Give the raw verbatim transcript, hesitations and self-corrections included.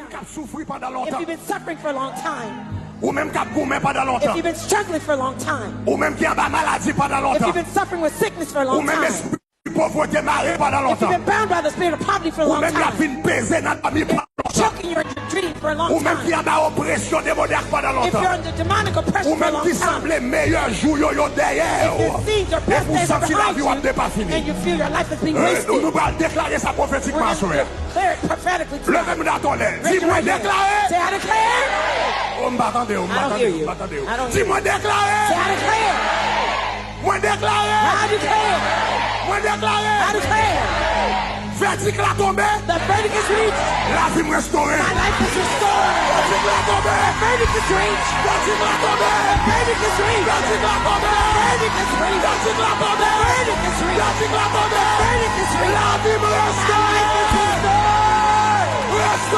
k ap soufri pandan lontan. If you've been suffering for a long time, Ou menm k ap goumen pandan if lontan. You've been struggling for a long time, Ou menm ki anba maladi pandan if you've lontan. Been suffering with sickness for a Ou long menm time, espri povrete mare pandan if you've lontan. Been bound by the spirit of poverty for a Ou long menm k ap time, fin peze nan dòmi pandan lontan. Choking you in your dream for a long Ou menm ki time, anba opresyon demonak pandan if you're lontan. Under demonic oppression Ou for a menm ki long time, sanble meyè jou yo yo dèyè if w. It seems your E best pou days are santi lavi behind w ap you depafini. And you feel your life is being Eh, wasted, nou pral deklare sa pwofetikman We're aswè. Going to declare it prophetically Leve tonight. Moun atò lè. Di Raise your mwen hand. Deklare. Say, "I declare." Oh, m pa tande w, m I pa don't tande hear w, m you. pa tande w. I don't Di hear mwen you. Deklare. Say, "I declare." Mwen Deklare. I declare. Mwen Deklare. I declare. Vèdik la tonbe. The verdict is reached. Lavi m restore. My life is restored. Vèdik la tonbe. The verdict is reached. Vèdik la tonbe. The verdict is reached. Vèdik la tonbe. The verdict is reached. Vèdik la tonbe. The verdict is reached. Vèdik la tonbe. The verdict is reached. Lavi m My life is restore. restored. Restore.